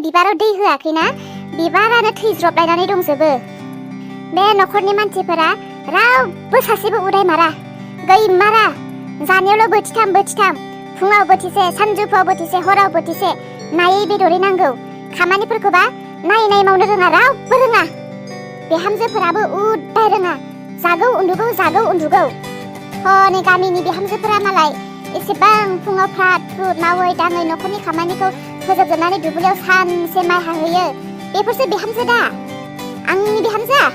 बिबाराव दै होआखैना बिबारानो थैज्रबलायनानै दंजोबो बे न'खरनि मानसिफोरा रावबो सासेबो उदाय मारा गैमारा जानायावल' बोथिथाम फुङाव बोथिसे सानजौफुआव बोथिसे हराव बोथिसे नायै बेदरै नांगौ खामानिफोरखौबा नायै मावनो रोङा रावबो रोङा बिहामजोफोराबो उदाय रोङा जागौ उन्दुगौ हनै गामिनि बिहामजोफोरा मालाय एसेबां फुङाव फ्रात फ्रुट मावै दाङै न'खरनि खामानिखौ फोजोबजोबनानै दुब्लियाव सानसे माइ हाहैयो बेफोरसो बिहामजो दा आंनि बिहामजोआ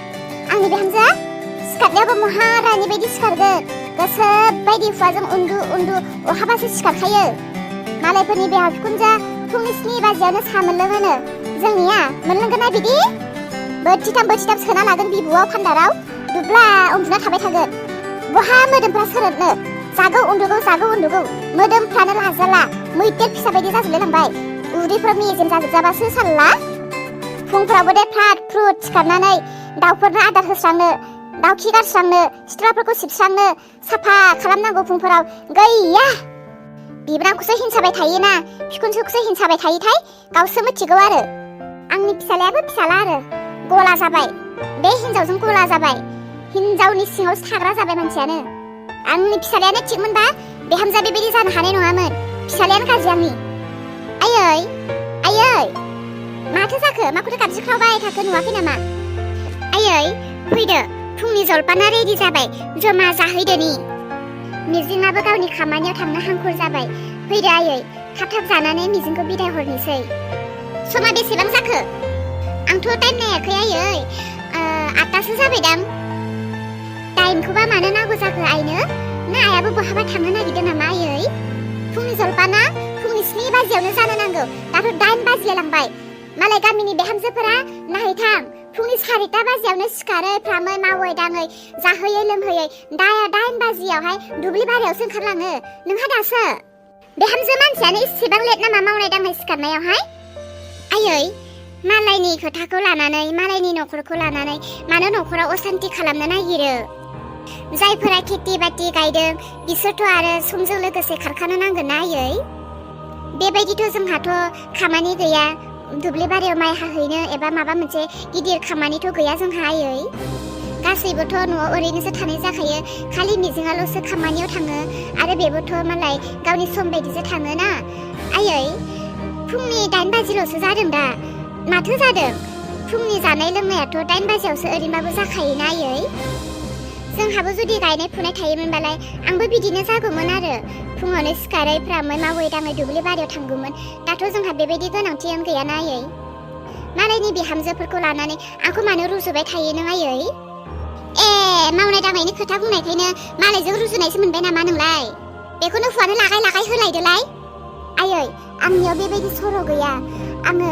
सिखारनायावबो महारानि बायदि सिखारगोन गोसो बायदि हुवाजों उन्दु अहाबासो सिखारखायो मालायफोरनि बिहाव बिखुनजोआ फुंनि 7 बाजियावनो सा मोनलोङोनो जोंनिया मोनलोंगोना बिदि बोथिथाम सोना लागोन बिबुआव फान्दाराव दुब्ला उन्दुना थाबाय थागोन बहा मोदोमफ्रा सोरोदनो जागौ उन्दुगौ मोदोमफ्रानो लाजाला मैदेर फिसा बायदि जाजोबलायलांबाय उदैफ्राव मेजेम जाजोबजाबासो साल्ला फुंफ्रावबो दे फ्रात फ्रुट सिखारनानै दाउफोरनो आदार होस्रांनो दाउ खि गारस्रांनो सिथ्लाफोरखौ सिबस्रांनो साफा खालामनांगौ फुंफोराव गैया बिब्रांखौसो हिंसाबाय थायोना बिखुनजोखौसो हिंसाबाय थायोथाय गावसो मिथिगौ आरो आंनि फिसालायाबो फिसाला आरो गला जाबाय बे हिनजावजों गला जाबाय हिनजावनि सिङावसो थाग्रा जाबाय मानसियानो आंनि फिसालायानो थिगमोनबा बिहामजा बेबायदि जानो हानाय नङामोन फिसालायानो गाज्रि आंनि आयै माथो जाखो माखौथो गाबज्रिख्रावबाय थाखो नुवाखै नामा आयै फैदो फुंनि जलपाना रेडि जाबाय जमा जाहैदोनि मिजिङाबो गावनि खामानियाव थांनो हांखुर जाबाय फैदो आयै थाब जानानै मिजिंखौ बिदाय हरनोसै समा बेसेबां जाखो आंथ' टाइम नायाखै आयै 8टासो जाबायदां टाइमखौबा मानो नांगौ जाखो आइनो ना आयाबो बहाबा थांनो नागिरदों नामा आयै फुंनि जलपाना फुंनि 7 बाजियावनो जानो नांगौ दाथ' 8 बाजिलायलांबाय मालाय गामिनि बिहामजोफोरा नायथां फुंनि 4टा बाजियावनो सिखारै फ्रामै मावै दाङै जाहोयै लोंहोयै दा 8 बाजियावहाय दुब्लि बारियावसो ओंखारलाङो नोंहा दासो बिहामजो मानसियानो इसेबां लेट नामा मावनाय दांनाय सिखारनायावहाय आयै मालायनि खोथाखौ लानानै मालायनि न'खरखौ लानानै मानो न'खराव असान्ति खालामनो नागिरो जायफोरा खेथि बाथि गायदों बिसोरथ' आरो समजों लोगोसे खारखानो नांगोन ना आयै बेबायदिथ' जोंहाथ' खामानि गैया दुब्लि बारियाव माइ हाहैनो एबा माबा मोनसे गिदिर खामानिथ' गैया जोंहा आयै गासैबोथ' न'आव ओरैनोसो थानाय जाखायो खालि मिजिङाल'सो खामानियाव थाङो आरो बेबोथ' मालाय गावनि सम बायदिसो थाङो ना आयै फुंनि 8 बाजिल'सो जादों दा माथो जादों फुंनि जानाय लोंनायाथ' 8 बाजियावसो ओरैनोबाबो जाखायोना आयै जोंहाबो जुदि गायनाय फुनाय थायोमोनबालाय आंबो बिदिनो जागौमोन आरो फुङावनो सिखारै फ्रामै मावै दाङै दुब्लि बारियाव थांगौमोन दाथ' जोंहा बेबायदि गोनांथियानो गैयाना आयै मालायनि बिहामजोफोरखौ लानानै आंखौ मानो रुजुबाय थायो नों आयै मावनाय दांनायनि खोथा बुंनायखायनो मालायजों रुजुनायसो मोनबाय नामा नोंलाय बेखौनो हुवानो लागाय होलायदोलाय आयै आंनियाव बेबायदि सर' गैया आङो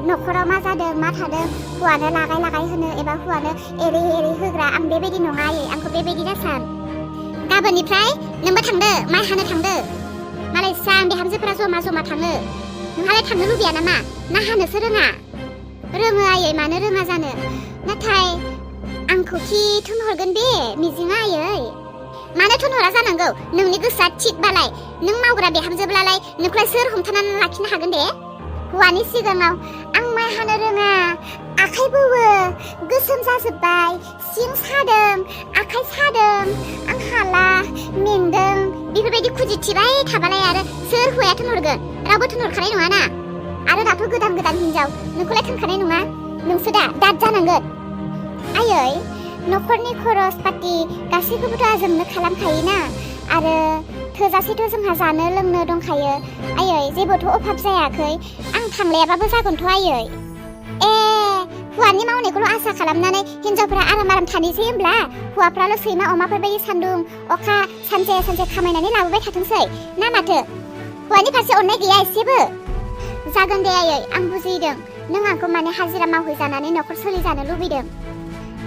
न'खराव मा जादों मा थादों हुवानो लागाय होनो एबा हुवानो एरै होग्रा आं बेबायदि नङा आयै आंखौ बेबायदि दासान गाबोननिफ्राय नोंबो थांदो माइ हानो थांदो मालाय स्रां बिहामजोफोरा जमा थाङो नोंहालाय थांनो लुबैया नामा ना हानोसो रोङो आयै मानो रोङा जानो नाथाय आंखौ खि थुनहरगोन बे मिजिङा आयै मानो थुनहरा जानांगौ नोंनि गोसोआ थिगबालाय नों मावग्रा बिहामजोब्लालाय नोंखौलाय सोर हमथानानै लाखिनो हागोन दे हौवानि सिगाङाव आं माइ हानो रोङा आखाइ बौवो गोसोम जाजोब्बाय सिं सादों आखाइ सादों आं हाला मेंदों बेफोरबायदि खुदिथिबाय थाबालाय आरो सोर हौवाया थुनहरगोन रावबो थुनहरखानाय नङाना आरो दाथ' गोदान हिनजाव नोंखौलाय थोनखानाय नङा नोंसो दाद जानांगोन आयै न'खरनि खरस पाति गासैखौबोथ' आजोंनो खालामखायोना आरो थोजासेथ' जोंहा जानो लोंनो दंखायो आयै जेबोथ' अभाब जायाखै आं थांलायाबाबो जागोनथ' आयै हौवानि मावनायखौल' आसा खालामनानै हिनजावफोरा आराम थानोसै होमब्ला हौवाफ्राल' सैमा अमाफोर बायदि सान्दुं अखा सानसे खामायनानै लाबोबाय थाथोंसै ना माथो हौवानि फारसे अननाय गैया एसेबो जागोन दे आयै आं बुजिदों नों आंखौ माने हाजिरा मावहैजानानै न'खर सोलिजानो लुबैदों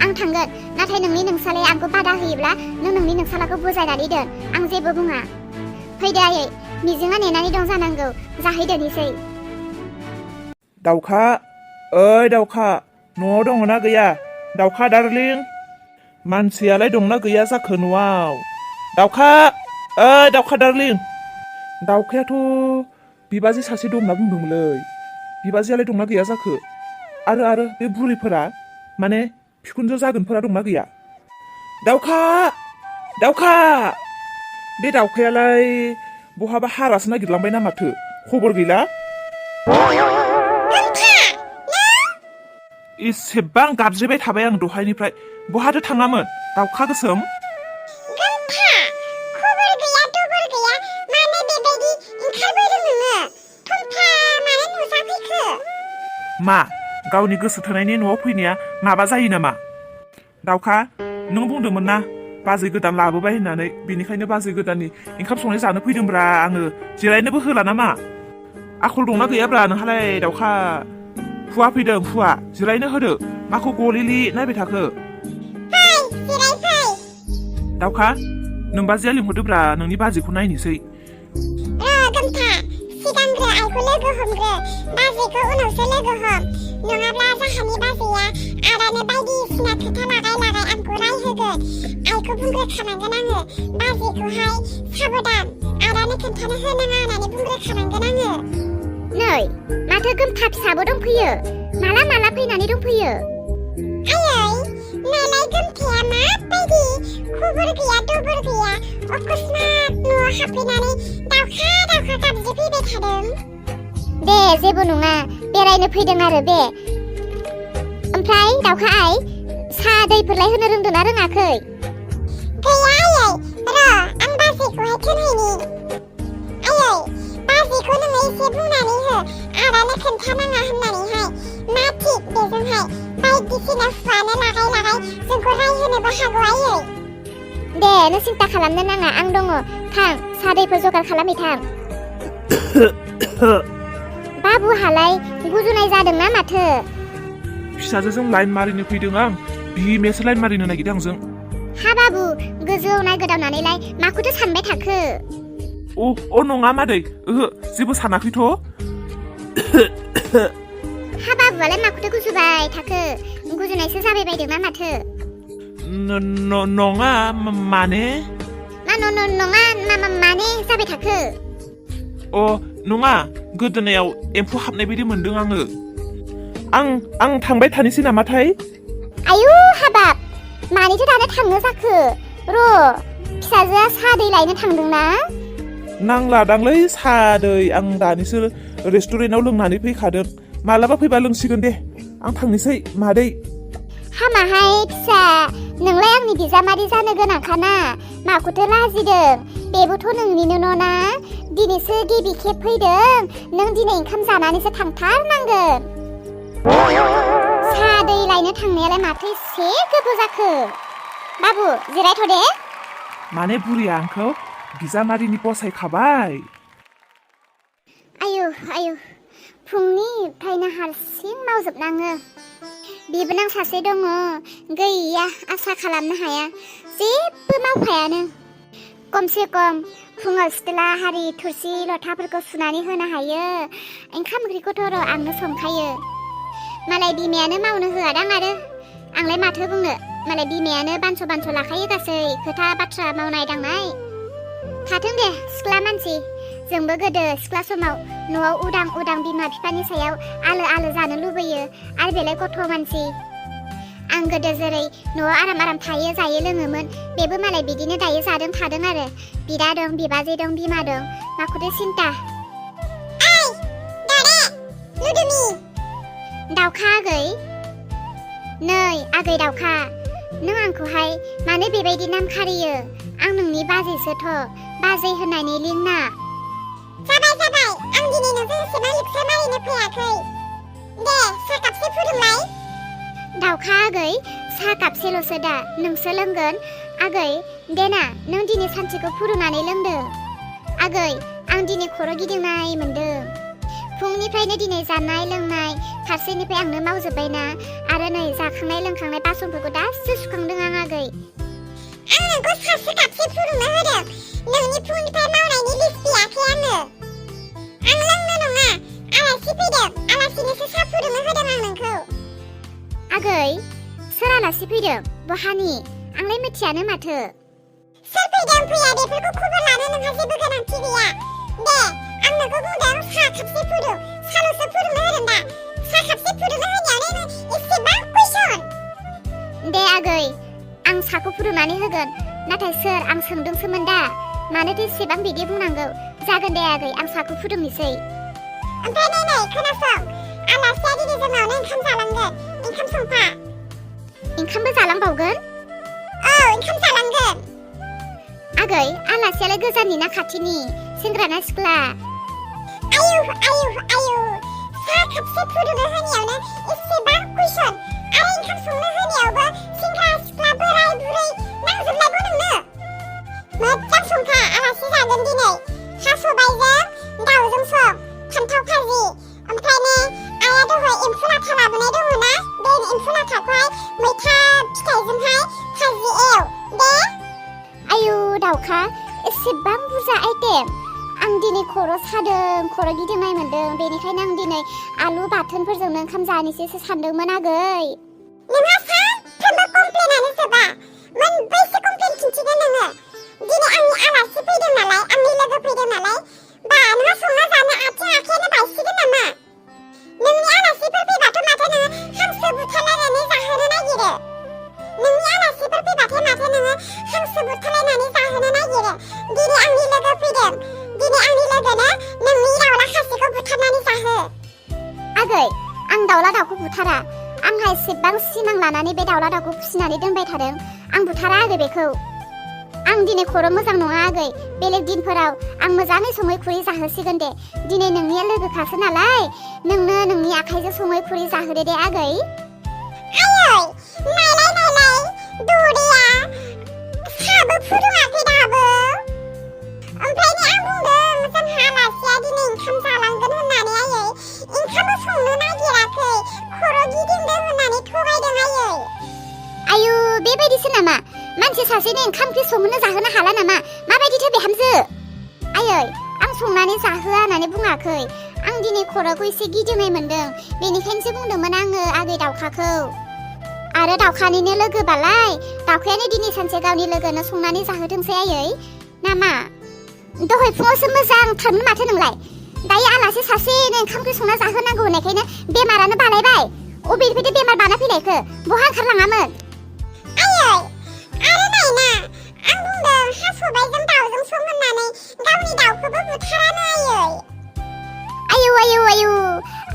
आं थांगोन नाथाय नोंनि नोंसालाया आंखौ बादा होयोब्ला नों नोंनि नोंसालाखौ बुजायनानै दोन आं जेबो बुङा फैदो आयै मिजिङा नेनानै दं जानांगौ जाहैदोनिसै दाउखा ओइ दाउखा न'आव दङना गैया दाउखा डार्लिं मानसियालाय दंना गैया जाखो न'आव दाउखा ओइ दाउखा डार्लिं दाउखायाथ' बिबाजै सासे दं होनना बुंदोंमोनलै बिबाजैयालाय दंना गैया जाखो आरो बे बुरैफोरा माने बिखुनजो जागोनफोरा दंना गैया दाउखा दाउखा बे दाउखायालाय बहाबा हारासो नागिरलांबाय ना माथो खबर गैला एसेबां गाबज्रिबाय थाबाय आं दहायनिफ्राय बहाथो थाङामोन दाउखा गोसोम मा गावनि गोसो थोनायनि न'आव फैनाया माबा जायो नामा दाउखा नों बुंदोंमोन ना बाजै गोदान लाबोबाय होननानै बेनिखायनो बाजै गोदाननि ओंखाम संनाय जानो फैदोंब्रा आङो जिरायनोबो होला नामा आखल दंना गैयाब्रा नोंहालाय दाउखा हुवा फैदों हुवा जिरायनो होदो माखौ गलिलि नायबाय थाखो दाउखा नों बाजैया लिंहरदोब्रा नोंनि बाजैखौ नायनोसै सिगांग्रो आइखौ लोगो हमग्रो बाजैखौ उनावसो लोगो हम नङाब्ला जाहानि बाजैया आदानो बायदिसिना खोथा लागाय आंखौ रायहोगोन आइखौ बुंग्रोखानांगोन आङो बाजैखौहाय साबधान आदानो खोन्थानो होनाङा होननानै बुंग्रोखानांगोन आङो नै माथो गोमथा फिसाबो दंफैयो माला फैनानै दंफैयो आयै नालाय गोमथाया माबायदि खबर गैया दबर गैया अकस्मात न'आव हाबफैनानै दाउखा गाबज्रिफैबाय थादों दे जेबो नङा बेरायनो फैदों आरो बे ओमफ्राय दाउखा आइ साहा दैफोरलाय होनो रोंदोंना रोङाखै गैया आयै आं बाजैखौहाय थिनहैनि आयै बाजैखौ नोङो एसे बुंनानै हो आदानो खोन्थानाङा होननानैहाय मा थिक बेजोंहाय बायदिसिना हुवानो लागाय जोंखौ रायहोनोबो हागौ आयै दे नों सिन्था खालामनो नाङा आं दङ थां साहा दैफोर जगार खालामै थां बाबुहालाय गुजुनाय जादोंना माथो फिसाजोजों लाइन मारिनो फैदों आं बिमायासो लाइन मारिनो नागिरदों आंजों हा बाबु गोजौआव नायगोदावनानैलाय माखौथो सानबाय थाखो अ नङा मादै ओहो जेबो सानाखैथ' हा बाबुआलाय माखौथो गुजुबाय थाखो गुजुनायसो जाबाय बायदोंना माथो नङा माने नङा माने जाबाय थाखो नङा गोदोनायाव एम्फौ हाबनाय बायदि मोनदों आं थांबाय थानोसै नामाथाय आयु हाबाब मानिथो दानो थांनो जाखो र' फिसाजोआ साहा दै लायनो थांदोंना नांलादांलै साहा दै आं दानिसो रेस्टुरेन्टाव लोंनानै फैखादों मालाबा फैबा लोंसिगोन दे आं थांनोसै मादै हामाहाय फिसा नोंलाय आंनि बिजामादै जानो गोनांखाना माखौथो लाजिदों बेबोथ' नोंनिनो न'ना दिनैसो गिबि खेब फैदों नों दिनै ओंखाम जानानैसो थांथारनांगोन साहा दै लायनो थांनायालाय माथो एसे गोबाव जाखो बाबु जिरायथ' दे माने बुरिया आंखौ बिजामादैनि फसायखाबाय आयु फुंनिफ्रायनो हारसिं मावजोबनाङो बिबोनां सासे दङ गैया आसा खालामनो हाया जेबो मावखायानो खमसे खम फुङाव सिथ्ला हारि थुरसि लथाफोरखौ सुनानै होनो हायो ओंखाम ओंख्रिखौथ' र' आंनो संखायो मालाय बिमायानो मावनो होआदां आरो आंलाय माथो बुंनो मालाय बिमायानो बानस' लाखायो गासै खोथा बाथ्रा मावनाय दांनाय थाथों दे सिख्ला मानसि जोंबो गोदो सिख्ला समाव न'आव उदां बिमा बिफानि सायाव आलो जानो लुबैयो आरो बेलाय गथ' मानसि आं गोदो जेरै न'आव आराम थायो जायो लोङोमोन बेबो मालाय बिदिनो दायो जादों थादों आरो बिदा दं बिबाजै दं बिमा दं माखौथो सिन्ता दाउखा आगै नै आगै दाउखा नों आंखौहाय मानो बेबायदि नाम खारियो आं नोंनि बाजैसोथ' बाजै होननानै लिंना जाबाय आं दिनै नोंजों एसेबां लिपसा मारिनो फैयाखै दे साहा कापसे फुदुंलाय दाउखा आगै साहा कापसेल'सो दा नोंसो लोंगोन आगै देना नों दिनै सानसेखौ फुदुंनानै लोंदो आगै आं दिनै खर' गिदिंनाय मोनदों फुंनिफ्रायनो दिनै जानाय लोंनाय फारसेनिफ्राय आंनो मावजोब्बायना आरो नै जाखांनाय लोंखांनाय बासनफोरखौ दासो सुखांदों आं आगै आं नोंखौ सासे कापसे फुदुंनो होदों नोंनि फुंनिफ्राय मावनायनि लिस्ट बियाखै आङो आं लोंनो नङा आलासि फैदों आलासिनोसो साहा फुदुंनो होदों आं नोंखौ आगै सोर आलासि फैदों बहानि आंलाय मिथियानो माथो सोर फैदों फैया बेफोरखौ खबर लानो नोंहा जेबो गोनांथि गैया दे आं नोंखौ बुंदों साहा कापसे फुदुं साल'सो फुदुंनो होदों दा सा खापसे फुदुंनो होनायावनो एसेबां कुइसन दे आगै आं साखौ फुदुंनानै होगोन नाथाय सोर आं सोंदोंसोमोन दा मानोथो एसेबां बिदि बुंनांगौ जागोन दे आगै आं साखौ फुदुंनोसै ओमफ्राय नै खोनासं आलासिया दिनै जोंनावनो ओंखाम जालांगोन ओंखाम संफा ओंखामबो जालांबावगोन औ ओंखाम जालांगोन आगै आलासियालाय गोजाननि ना खाथिनि सेंग्रा ना सिख्ला आयु सा खापसे फुदुंनो होनायावनो एसेबां कुइसन आरो ओंखाम संनो होनायावबो सेंग्रा सिख्ला बोराय बुरै नांजोबलायगौ नोंनो मोजां संखा आलासि जागोन दिनै हा सबायजों दाउजों सं फान्थाव भाजि ओमफ्रायनो आइया दहाय एम्फौ लाथा लाबोनाय दङ ना बे एम्फौ लाथाखौहाय मैथा फिथाइजोंहाय भाजि एव दे आयु दाउखा एसेबां बुरजा आइटेम आं दिनै खर' सादों खर' गिदिंनाय मोन्दों बेनिखायनो आं दिनै आलु बाथोनफोरजोंनो ओंखाम जानोसो सानदोंमोन आगै नोंहा सानफ्रोमबो कमप्लेनानो जोबा मोनबैसो कमप्लेन खिन्थिगोन नोङो दिनै आंनि आलासि फैदों नालाय आंनि लोगो फैदों नालाय बा नोंहा संना जानो आथिं आखायानो बायसिगोन नामा नोंनि आलासिफोर फैबाथ' माथो नोङो हांसो बुथारलायनानै जाहोनो नागिरो नोंनि आलासिफोर फैबाथाय माथो नोङो हांसो बुथारलायनानै जाहोनो नागिरो दिनै आंनि लोगो फैदों दिनै आंनि लोगोनो नोंनि दाउला खासिखौ बुथारनानै जाहो आगै आं दाउला दाउखौ बुथारा आंहा एसेबां सिमां लानानै बे दाउला दाउखौ फिसिनानै दोनबाय थादों आं बुथारा आगै बेखौ आं दिनै खर' मोजां नङा आगै बेलेग दिनफोराव आं मोजाङै सङै खुरै जाहोसिगोन दे दिनै नोंनिया लोगोखासो नालाय नोंनो नोंनि आखाइजों सङै खुरै जाहोदो दे आगै आयै नायलाय दौरिया साबो फुदुङाखै दाबो ओमफ्रायनो आं बुंदों जोंहा आलासिया दिनै ओंखाम जालांगोन होननानै आयै ओंखामबो संनो नागिराखै खर' गिदिंदों होननानै थगायदों आयु बेबायदिसो नामा मानसि सासेनो ओंखाम ओंख्रि संनो जाहोनो हाला नामा माबायदिथो बिहामजो आयै आं संनानै जाहोआ होननानै बुङाखै आं दिनै खर'खौ एसे गिदिंनाय मोन्दों बेनिखायनोसो बुंदोंमोन आङो आगै दाउखाखौ आरो दाउखानिनो लोगोबालाय दाउखायानो दिनै सानसे गावनि लोगोनो संनानै जाहोथोंसै आयै नामा दहाय फुङावसो मोजांथारमोन माथो नोंलाय दायो आलासि सासेनो ओंखाम ओंख्रि संना जाहोनांगौ होननायखायनो बेमारानो बालायबाय अबेनिफ्रायथो बेमार बाना फैनायखो बहा ओंखारलाङामोन आयै आरो नायना आं बुंदों हा सबायजों दाउजों सं होननानै गावनि दाउखौबो बुथारानो आयौ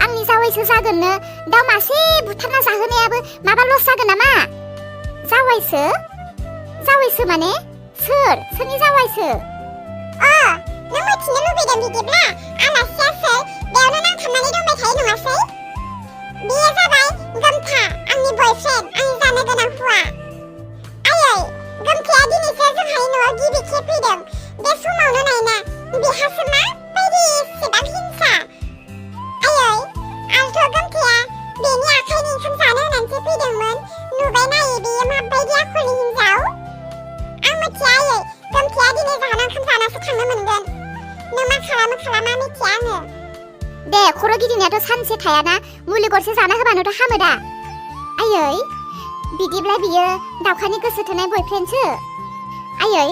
आंनि जावायसो जागोननो दाउ मासे बुथारना जाहोनायाबो माबा लस जागोन नामा जावायसो माने सोरनि जावायसो नों मिथिनो लुबैदों बिदिब्ला आलासिया सोर बेयावनो नांथाबनानै दंबाय थायो नङासै बेयो जाबाय गोमथा आंनि बयफ्रेन्ड आंनि जानो गोनां हौवा आयै गोमथाया दिनैसो जोंहानि न'आव गिबि खेब फैदों बे समावनो नायना बेहासो माबायदि एसेबां हिंसा आयै आंथ' गोमथाया बेनि आखाइनि ओंखाम जानो होननानैसो फैदोंमोन नुबाय नायै बेयो माबायदि आखलनि हिनजाव आं मिथिया आयै गोमथाया दिनै जानो ओंखाम जानासो थांनो मोनगोन नों मा खालामा मिथिया आङो दे खर' गिदिंनायाथ' सानसे थायाना मुलि गरसे जाना होबानोथ' हामो दा आयै बिदिब्ला बियो दाउखानि गोसो थोनाय बयफ्रेन्डसो आयै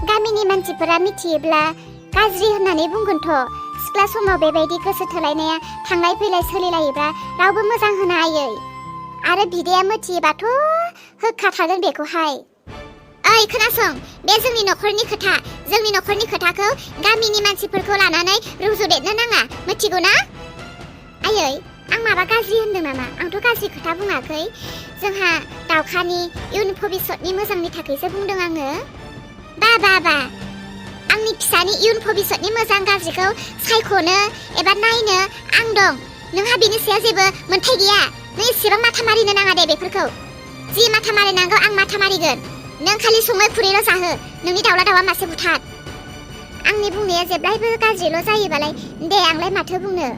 गामिनि मानसिफोरा मिथियोब्ला गाज्रि होननानै बुंगोनथ' सिख्ला समाव बेबायदि गोसो थोलायनाया थांलाय फैलाय सोलिलायोब्ला रावबो मोजां होना आयै आरो बिदाया मिथियोबाथ' होखाथारगोन बेखौहाय ओइ खोनासं बे जोंनि न'खरनि खोथाखौ गामिनि मानसिफोरखौ लानानै रुजुदेरनो नाङा मिथिगौ ना आयै आं माबा गाज्रि होनदों नामा आंथ' गाज्रि खोथा बुङाखै जोंहा दाउखानि इयुन भबिष्यतनि मोजांनि थाखायसो बुंदों आङो बा आंनि फिसानि इयुन भबिष्यतनि मोजां गाज्रिखौ सायख'नो एबा नायनो आं दं नोंहा बेनि सायाव जेबो मोन्थाय गैया नों एसेबां माथा मारिनो नाङा दे बेफोरखौ जि माथा मारिनांगौ आं माथा मारिगोन नों खालि सङै खुरैल' जाहो नोंनि दाउला दाउआ मासे बुथार आंनि बुंनाया जेब्लायबो गाज्रिल' जायोबालाय दे आंलाय माथो बुंनो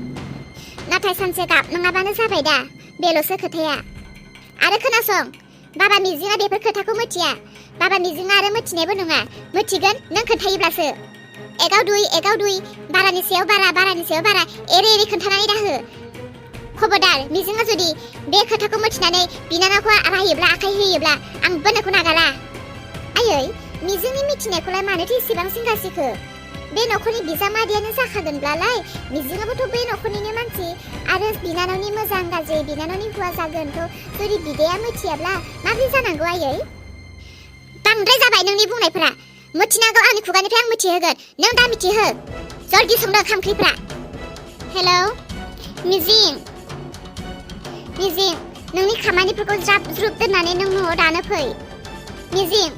नाथाय सानसे गाबनाङाबानो जाबाय दा बेल'सो खोथाया आरो खोनासं बाबा मिजिङा बेफोर खोथाखौ मिथिया बाबा मिजिङा आरो मिथिनायबो नङा मिथिगोन नों खोन्थायोब्लासो एगाव दुइ बारानि सायाव बारा एरे खोन्थानानै दाहो खबरदार मिजिङा जुदि बे खोथाखौ मिथिनानै बिनानावखौ रायोब्ला आखाइ होयोब्ला आंबो नोंखौ नागारा आयै मिजिंनि मिथिनायखौलाय मानोथो एसेबां सिंगासिखो बे न'खरनि बिजामादैयानो जाखागोनब्लालाय मिजिङाबोथ' बे न'खरनिनो मानसि आरो बिनानावनि मोजां गाज्रि बिनानावनि हौवा जागोनखौ जुदि बिदाया मिथियाब्ला माबोरै जानांगौ आयै बांद्राय जाबाय नोंनि बुंनायफोरा मिथिनांगौ आंनि खुगानिफ्राय आं मिथिहोगोन नों दा मिथिहो जल्दि संनो ओंखाम ओंख्रिफ्रा हेलौ मिजिं नोंनि खामानिफोरखौ ज्राब ज्रुब दोननानै नों न'आव दानो फै मिजिं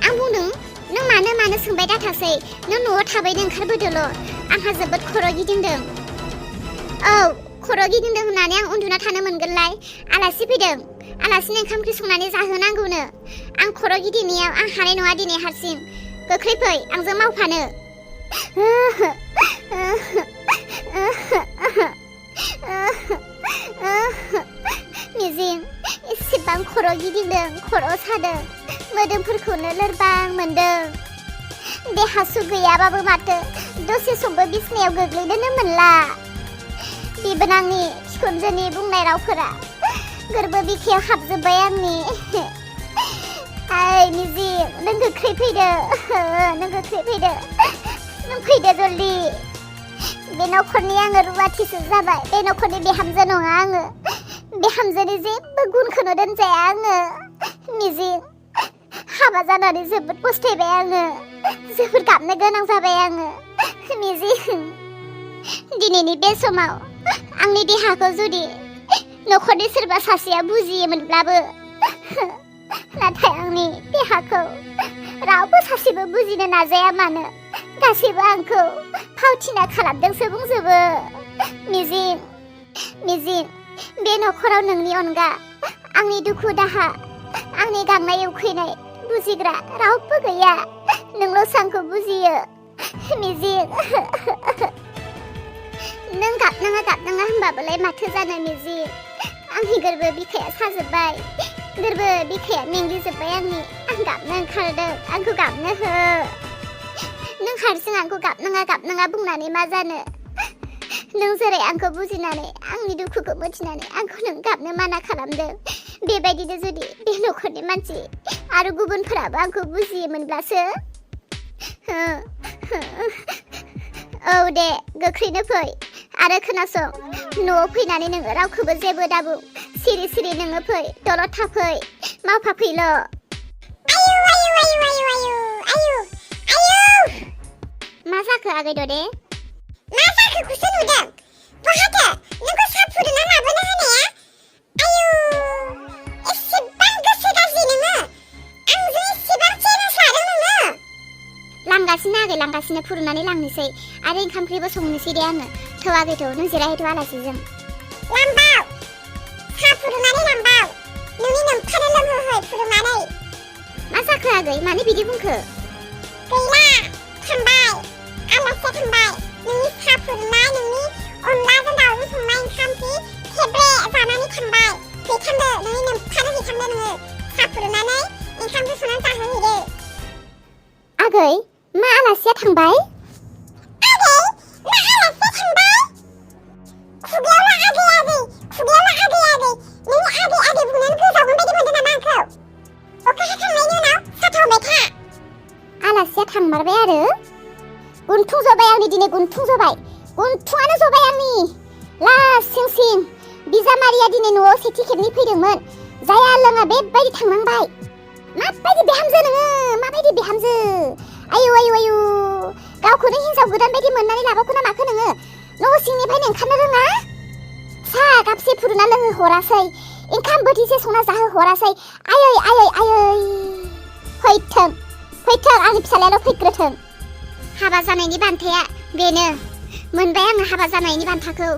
आं बुंदों नों मानो सोंबाय दाथासै नों न'आव थाबैनो ओंखारबोदोल' आंहा जोबोद खर' गिदिंदों औ खर' गिदिंदों होननानै आं उन्दुना थानो मोनगोनलाय आलासि फैदों आलासिनो ओंखाम ओंख्रि संनानै जाहोनांगौनो आं खर' गिदिंनायाव आं हानाय नङा दिनै हारसिं गोख्रै फै आंजों मावफानो मिजिं एसेबां खर' गिदिंदों खर' सादों मोदोमफोरखौनो लोरबां मोनदों देहासु गैयाबाबो माथो दसे समबो बिसनायाव गोग्लैनोनो मोनला बिबोनांनि बिखुनजोनि बुंनाय रावफोरा गोरबो बिखायाव हाबजोब्बाय आंनि ओइ मिजिं नों गोख्रै फैदो नों फैदो जल्दि बे न'खरनि आङो रुवाथिसो जाबाय बे न'खरनि बिहामजो नङा आङो बिहामजोनि जेबो गुनखौनो दोनजाया आङो मिजिं हाबा जानानै जोबोद पस्थायबाय आङो जोबोद गाबनो गोनां जाबाय आङो मिजिं दिनैनि बे समाव आंनि देहाखौ जुदि न'खरनि सोरबा सासेया बुजियोमोनब्लाबो नाथाय आंनि देहाखौ रावबो सासेबो बुजिनो नाजाया मानो गासैबो आंखौ फावथिना खालामदोंसो बुंजोबो मिजिं बे न'खराव नोंनि अनगा आंनि दुखु दाहा आंनि गांनाय उखैनाय बुजिग्रा रावबो गैया नोंल'सो आंखौ बुजियो मिजिं नों गाबनाङा होनबाबोलाय माथो जानो मिजिं आंनि गोरबो बिखाया साजोब्बाय गोरबो बिखाया मेंग्लिजोब्बाय आंनि आं गाबनो ओंखारदों आंखौ गाबनो हो नों हारसिं आंखौ गाबनाङा बुंनानै मा जानो नों जेरै आंखौ बुजिनानै आंनि दुखुखौ मिथिनानै आंखौ नों गाबनो माना खालामदों बेबायदिनो जुदि बे न'खरनि मानसि आरो गुबुनफोराबो आंखौ बुजियोमोनब्लासो औ दे गोख्रैनो फै आरो खोनासं न'आव फैनानै नोङो रावखौबो जेबो दाबुं सिरि नोङो फै दलद थाफै मावफाफैल' मा जाखो आगै ददे मा जाखोखौसो नुदों बहाथो नोंखौ साहा फुदुंना लाबोनो होनाया एसेबां गोसो गाज्रि नोङो आंजों एसेबां चेलेन्ज लादों नोङो लांगासिनो आगै लांगासिनो फुदुंनानै लांनोसै आरो ओंखाम ओंख्रिबो संनोसै दे आङो थौ आगैथ' नों जिरायहैथ' आलासिजों लांबाव साहा फुदुंनानै लांबाव नोंनि नोमखानो लोंहोहै फुदुंनानै मा जाखो आगै मानो बिदि बुंखो गैला थांबाय आलासिया थांबाय नोंनि साहा फुदुंनाय नोंनि अनलाजों दाउजों संनाय ओंखाम ओंख्रि खेब्रे जानानै थांबाय हैखांदो नोंनि नोमखानो हैखांदो नोङो साहा फुदुंनानै ओंखाम ओंख्रि संनानै जाहोहैदो आगै मा आलासिया थांबाय आलासिया थांमारबाय आरो गुन्थुं जबाय आंनि दिनै गुन्थुं जबाय गुन्थुङानो जबाय आंनि लासिंसिं बिजामादैया दिनै न'आव सेथि खेबनि फैदोंमोन जाया लोङा बेबायदि थांनांबाय माबायदि बिहामजो नोङो माबायदि बिहामजो आयु गावखौनो हिन्जाव गोदान बायदि मोननानै लाबावखो ना माखो नोङो न' सिंनिफ्रायनो ओंखारनो रोङा साहा कापसे फुदुंना लोंहो हरासै ओंखाम बोथिसे संना जाहो हरासै आयै फैथों आंनि फिसालायाल' फैग्रोथों हाबा जानायनि बान्थाया बेनो मोनबाय आङो हाबा जानायनि बान्थाखौ